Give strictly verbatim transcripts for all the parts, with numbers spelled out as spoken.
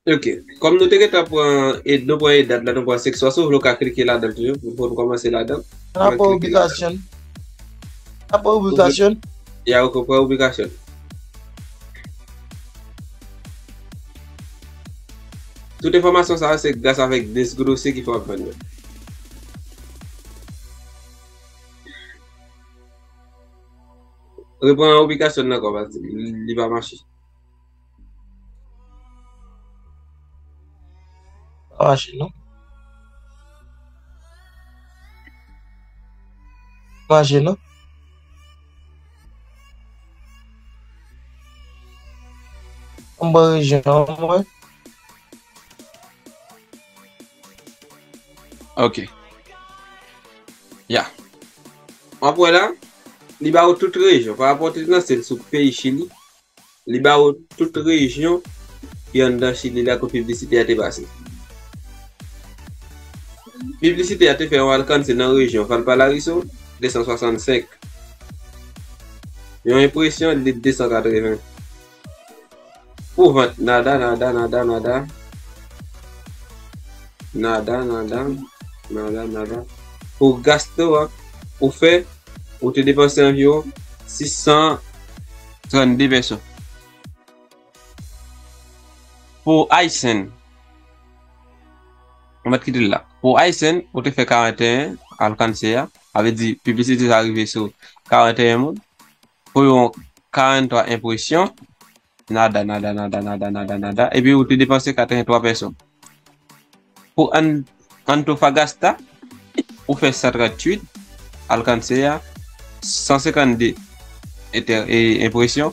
Ok. Kòm nou te gentan pran, e, nou pran edad la, nou pran seksyon, si w vle w ka klike ladan l toujou, pou, pou nou kòmanse ladan. N ap pran ubikasyon. N ap pran ubikasyon. Ya, ok, pran ubikasyon. Tout enfòmasyon sa yo, se gras avèk Disgrossi ki fè w ap jwenn yo. Repran ubikasyon nan ankò, paske li pa mache. Pa mache, non. Mache, non. Anba rejyon an, mwen. Ok. Ya. W ap wè la, li ba ou tout rejyon. Pa rapò te nan sèl sou peyi Chili, li ba ou tout rejyon ki anndan Chili la kote piblisite a te pase. Piblisite a te fè yon alkanse nan rejyon Valparaíso, de san swasannsenk. Yon enpresyon, li de san katreven. Pou vant, nada, nada, nada, nada. Nada, nada, nada, nada. Pou gasto a, ou fè, ou te depanse anviwon sis san trannde pèso. Pou Aysen, ou mèt kite l la. Pou Aysen, ou te fè karanteyen alkanse a, sa vle di piblisite sa rive sou karanteyen moun. Pou yon karantwa enpresyon, nada, nada, nada, nada, nada, nada, epi ou te depanse katreventwa pèso. Pou An-, Antofagasta, ou fè san tranntuit alkanse a, san senkannde entè-, e, enpresyon.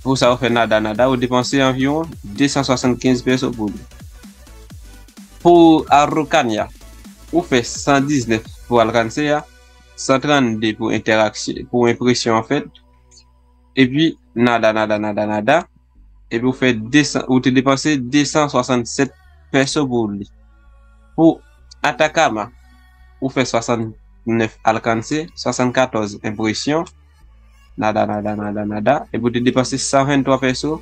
Pou sa, ou fè nada, nada, ou depanse anviwon de san swasannkenz pèso pou li. Pou Araucania, ou fè san diznèf pou alkanse a, san trannde pou entèraksyon, pou enpresyon, anfèt. Epi, nada, nada, nada, nada. Epi ou fè de san, ou te depanse de san swasannsèt pèso pou li. Pou Atacama, ou fè swasannèf alkanse, swasannkatòz enpresyon, nada, nada, nada, nada. Epi ou te depanse san venntwa pèso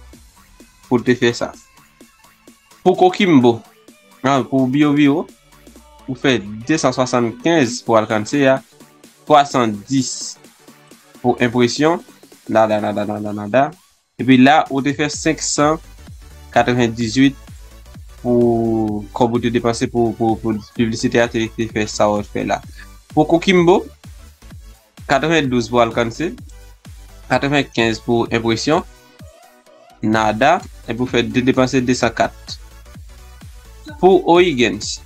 pou te fè sa. Pou Coquimbo, non, pou Biobío, ou fè de san swasannkenz pou alkanse a, twa san dis pou enpresyon, nada, nada, nada, nada. Epi la, ou te fè senk san katrevendizuit pou kòb ou te depanse pou, pou, pou piblisite a te, te fè sa w fè la. Pou Coquimbo, katrevendouz pou alkanse, katrevenkenz pou enpresyon, nada, epi ou fè de depanse de san kat. Pou O'Higgins,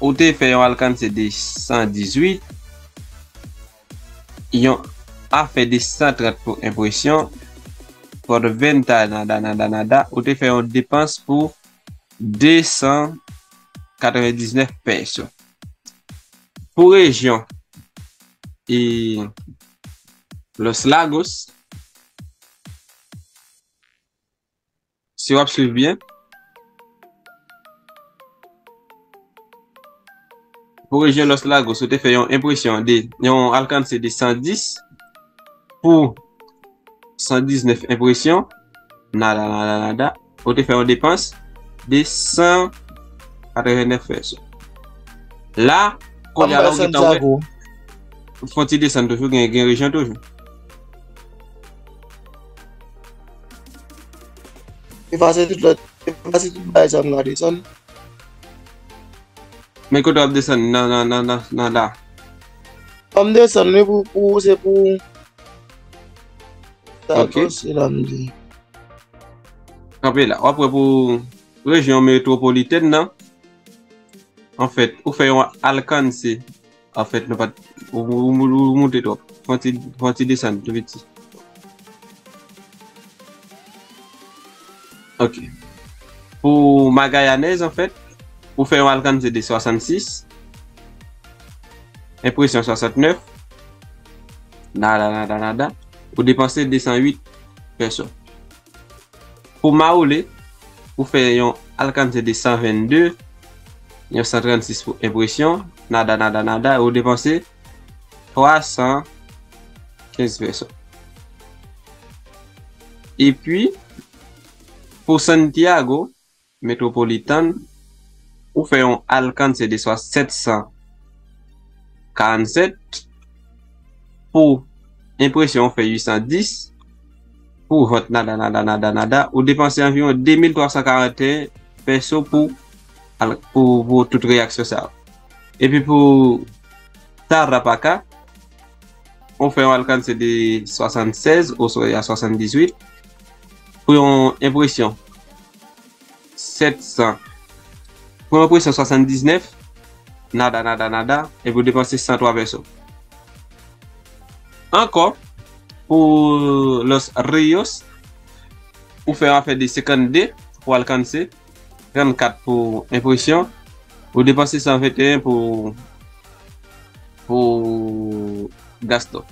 ou te fè yon alkanse de san dizuit, yon afè de san trant pou enpresyon, Por venta, nada, nada, nada, ou te fè yon depans pou de san katrevendiznèf pèso. Pou rejyon e Los Lagos, si w ap swiv byen, pou rejyon Los Lagos, ou te fè yon enpresyon de, yon alkanse de san dis pou san diznèf enpresyon, nada, nada, nada, ou te fè yon depans de san katrevennèf pèso. La, kounye a la, ou gentan wè, fò ti desann toujou, gen, gen rejyon toujou. Efase tout lòt, efase tout bagay sa m la desann. Men kote w ap desann nan, nan, nan, nan, nan la. An m desann, wi, pou, pou, se pou sa. Ok. Lagos, se la m di. Kanpe la. W ap wè pou rejyon metwopolitèn nan. Anfèt, ou fè yon alkanse. Anfèt, nou pa t, ou, ou, ou, ou moute twòp. Fè yon ti, fè yon ti desann tou piti. Ok. Pou Magallanes, anfèt, ou fè yon alkanse de swasannsis, enpresyon swasantnèf, nada, nada, nada, ou depanse de san uit pèso. Pou Maule, ou fè yon alkanse de san vennde, yon san trannsis pou enpresyon, nada, nada, nada, ou depanse twa san kenz pèso. Epi, Pou Santiago Metropolitan, ou fè yon alkanse de swa sèt san karannsèt. Pou enpresyon, ou fè uit san dis. Pou vant, nada, nada, nada, nada, ou depanse anviwon de mil twa san karanteyen pèso pou, al- pou, pou tout reyaksyon sa yo. Epi pou Tarapacá, ou fè yon alkanse de swasannsèz oswa swasanndizuit. Pou yon enpresyon, sèt san. Pou yon enpresyon, swasanndiznèf, nada, nada, nada, epi ou depanse san twa pèso. Ankò, pou Los Rios, ou fè yon afè de senkannde pou alkanse, trannkat pou enpresyon, ou depanse san venteyen pou, pou gasto.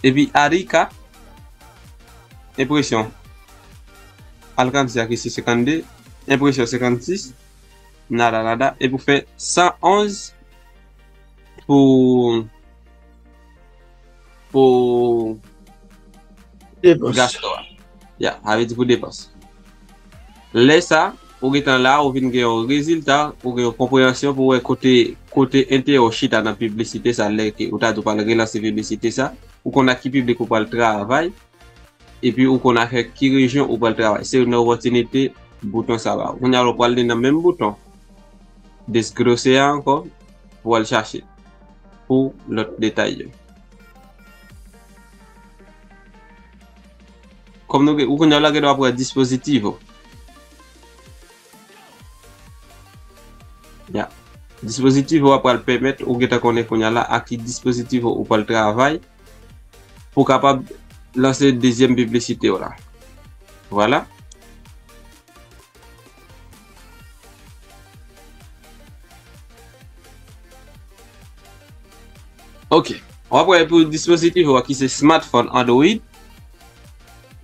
Epi Arica, enpresyon, alkanse a ki se senkannde, enpresyon senkannsis, nada, nada, epi ou fè san onz pou, pou Depans. gasto a. Ya, sa vle di pou depans. Lè sa, ou gentan la, ou vin gen yon rezilta, ou gen yon konpreyansyon pou wè kote, kote enterè w chita nan piblisite sa, lè ke ou ta di w pral relanse piblisite sa, ou konn ak ki piblik ou pral travay, epi ou konn avèk ki rejyon ou pral travay. Se youn nan opòtinite bouton sa ba ou. Kounye a, ou pral li nan menm bouton desglose a ankò pou al chache pou lòt detay yo. Kòm nou gen, ou kounye a la gen dwa pran dispozitivo. Ya. Dispozitivo a pral pèmèt ou gentan konnen kounye a la ak ki dispozitivo ou pral travay pou kapab lanse dezyèm piblisite w la. Vwala. Ok. W ap wè pou dispozitif ou a ki se smartphone Android,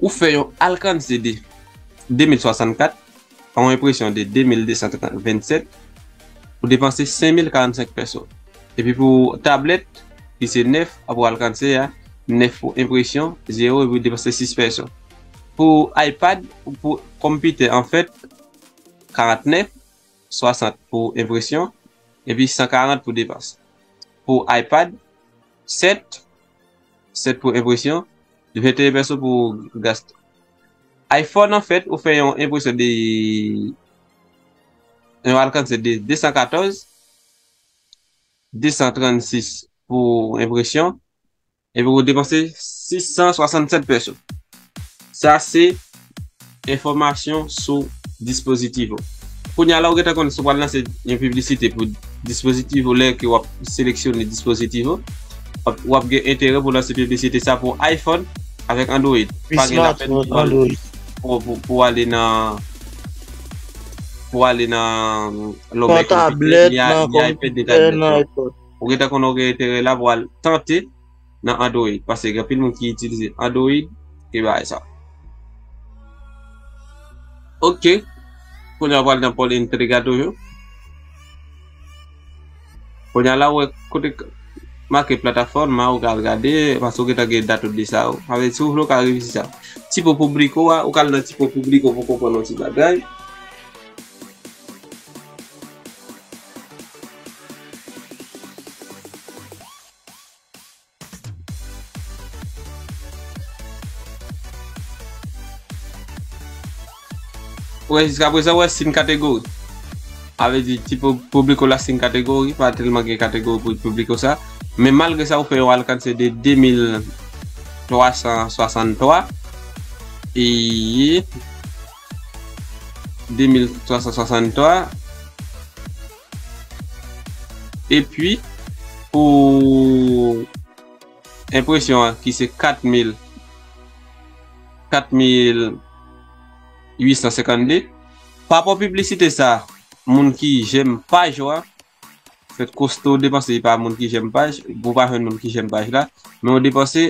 ou fè yon alkanse de de mil swasannkat, yon enpresyon de de mil de san vennsèt, ou depanse senk mil karannsenk pèso. Epi pou tablèt, ki se nèf, w ap wè alkanse a, nèf pou enpresyon, zewo, epi ou depanse sis pèso. Pou iPad, pou konpitè, anfèt, karantnèf, swasant pou enpresyon, epi san karant pou depans. Pou iPad, sèt, sèt pou enpresyon, venteyen pèso pou gasto. iPhone, anfèt, ou fè yon enpresyon de, yon alkanse de de san katòz, de san trannsis pou enpresyon, epi ou depanse sis san swasannsèt pèso. Sa se enfòmasyon sou dispozitif ou. Kounye a la, ou gentan konnen si w pral lanse yon piblisite pou dispozitif ou, lè ke w ap seleksyone dispozitif ou, w ap, w ap gen enterè pou lanse piblisite sa pou iPhone avèk Android. Pa gen lapèn pou, pou, pou, pou ale nan, pou ale nan lòbèy konpitè, ni iPad, ni tablèt yo. Ou gentan konnen w gen enterè la pou al tante nan Android, paske gen anpil moun ki itilize Android ki bagay sa. Ok. Kounye a w pral nan pòl entrega toujou. Kounye a la, ou wè kote make platafòm a, ou ka al gade, paske ou gentan gen dat ou de sa. Avè, si w vle, ou ka revizite sa. Tipo público a, ou ka al nan tipo público pou konprann yon ti bagay. Ou wè, jiska prezan, ou wè, sin kategori. Sa vle di, tipo público la sin kategori, pa tèlman gen kategori pou público sa. Men malgre sa, ou fè yon alkanse de de mil twa san swasanntwa. E de mil twa san swasanntwa. Epi, pou enpresyon an, ki se kat mil, kat mil uit san senkannde, pa rapò piblisite sa, moun ki jèm paj ou a, fèt koste w depanse pa moun ki jèm paj, ou pa jwenn moun ki jèm paj la, men ou depanse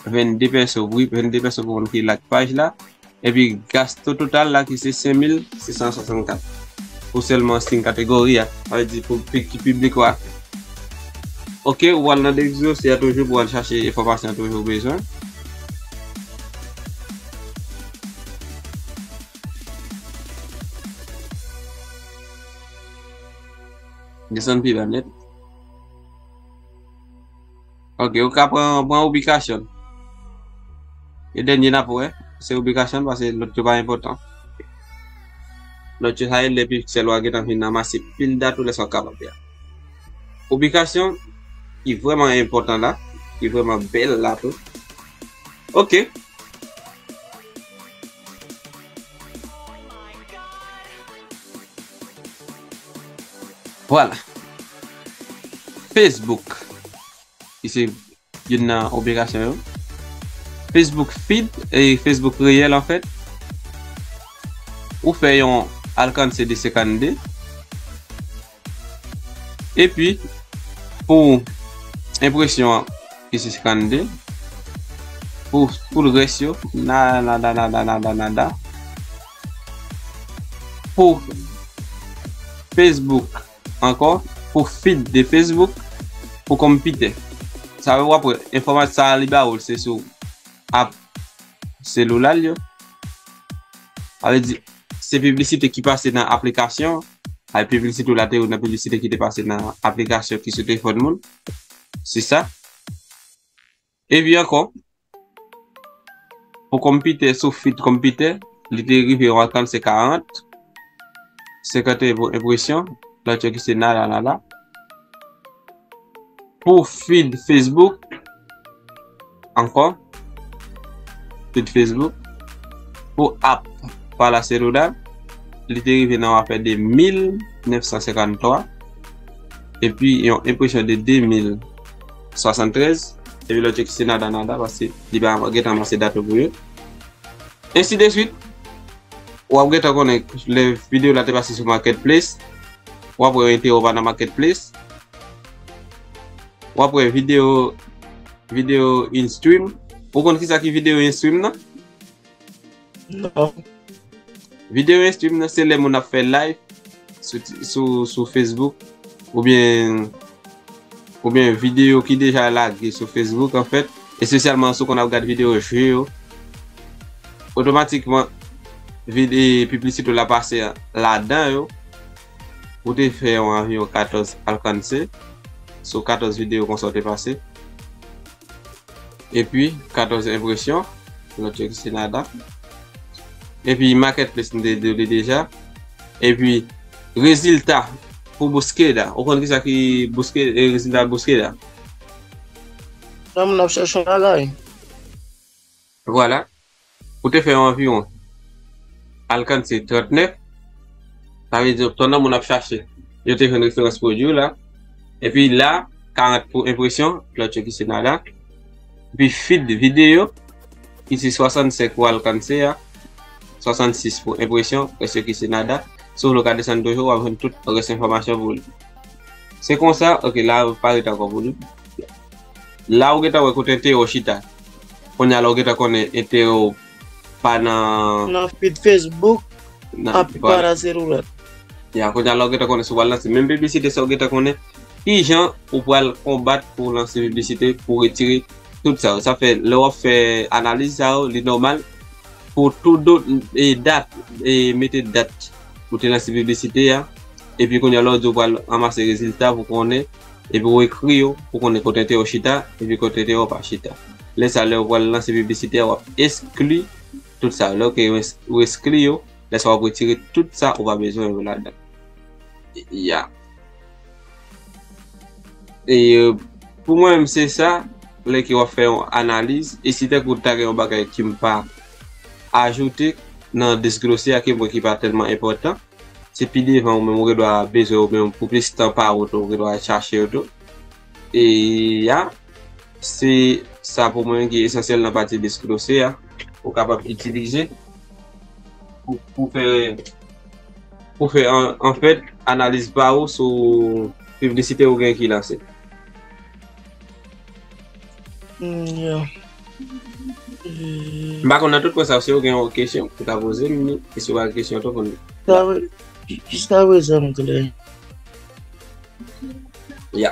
vennde pèso, wi, vennde pèso pou moun ki like paj la. Epi gasto total la ki se senk mil sis san swasannkat. Pou sèlman sin kategori a, sa vle di pou pi- ki piblik ou a. Ok, ou al nan degzose a toujou pou al chache enfòmasyon toujou ou bezwen. Desann pi ba nèt. Ok, ou ka pran, pran ubikasyon. E dènye n ap wè, se ubikasyon paske lòt yo pa enpòtan. Lòt yo sa e lè piksèl ou a gentan fin ranmase pil dat ou lè sa w kapab fè a. Ubikasyon ki vrèman enpòtan la, ki vrèman bèl la tou. Ok. Vwala. Facebook. Ki se youn nan ubikasyon yo. Facebook feed e Facebook reyèl, anfèt. Ou fè yon alkanse de senkannde. Epi, pou enpresyon an, ki se senkannde, pou, pou rès yo, nada, nada, nada, nada, nada. Pou Facebook ankò, pou feed de Facebook, pou konpitè. Sa vle w ap wè enfòmasyon sa a li ba ou l, se sou app selilè l yo. Sa vle di, se piblisite ki pase nan aplikasyon, ay piblisite ou la te yo nan piblisite ki te pase nan aplikasyon ki sou telefòn moun. Se sa. Epi ankò, pou konpitè, sou feed konpitè, li te rive yon alkanse karant, senkannde pou enpresyon, lòt yo ki se nada, nada. Pou feed Facebook, ankò, feed Facebook, pou app pa la selilè, li te rive nan yon afè de mil nèf san senkanntwa, epi yon enpresyon de de mil swasanntrèz, epi lòt yo ki se nada, nada, paske li pa gentan ranmase dat yo pou yo. Ensi de swit, w ap gentan konnen lè videyo la te pase sou Marketplace, w ap wè entè w pa nan Marketplace, w ap wè videyo, videyo in stream. Ou konn kisa ki videyo in stream nan? Non. Videyo in stream nan se lè moun ap fè live sou, sou, sou Facebook oubyen, oubyen videyo ki deja lage sou Facebook, anfèt, espesyalman si w konn ap gad videyo jwe yo, otomatikman, vide-, piblisite w la pase ladan yo. Ou te fè yon anviwon katòz alkanse sou katòz videyo konsa w te pase. Epi, katòz enpresyon, lòt yo ki se nada. Epi, Marketplace, m te di w li deja. Epi, rezilta pou Búsqueda. Ou konn kisa ki Búsqueda, e, rezilta Búsqueda? Sa moun ap chèche yon bagay. Vwala. Ou te fè yon anviwon alkanse trannèf. Sa vle di, pandan moun ap chache, yo te jwenn referans pwodui w la. Epi la, karant pou enpresyon, lòt yo ki se nada. Epi feed videyo, ki se swasannsenk pou alkanse a, swasannsis pou enpresyon, rès yo ki se nada. Si w vle w ka desann toujou, w ap jwenn tout rès enfòmasyon pou li. Se konsa, ok, la, parèt ankò pou li. La, ou gentan wè kote entè w chita. Kounye a la, ou gentan konnen entè w pa nan nan feed Facebook, nan, api vwala. Para selilè. Ya, kounye a la, ou gentan konnen si w pral lanse menm piblisite sa, ou gentan konnen kijan ou pral konbat pou w lanse piblisite, pou w retire tout sa yo. Sa fè, lè w ap fè analiz sa yo, li nòmal pou tout dot, e, dat, e, mete dat ou te lanse piblisite a. Epi kounye a la, w di w pral ranmase rezilta pou konnen, epi w ekri yo pou konnen kote entè w chita, epi kote entè w pa chita. Lè sa, lè w pral lanse piblisite a, w ap eskli tout sa. Lè w, ou eskli yo, lè sa w ap retire tout sa ou pa bezwen yo ladan. Ya. E, pou mwen menm, se sa, lè ke w ap fè yon analiz, e si tankou ta gen yon bagay ke m pa ajoute nan desglose a ke m wè ki pa tèlman enpòtan, se pi devan ou menm ou gen dwa bezwen yo menm pou plis tan pa ou tou, ou gen dwa chache yo tou. E ya, se sa pou mwen ki esansyèl nan pati desglose a, ou kapab itilize pou, pou fè, pou fè an, anfèt, analiz pa ou sou piblisite ou gen ki lanse. Mm, yeah. M pa konn nan tout pwen sa, si ou gen yon kesyon pou ta poze m, e si ou pa gen kesyon tou pou m. Sa vre, jiska prezan m klè. Ya.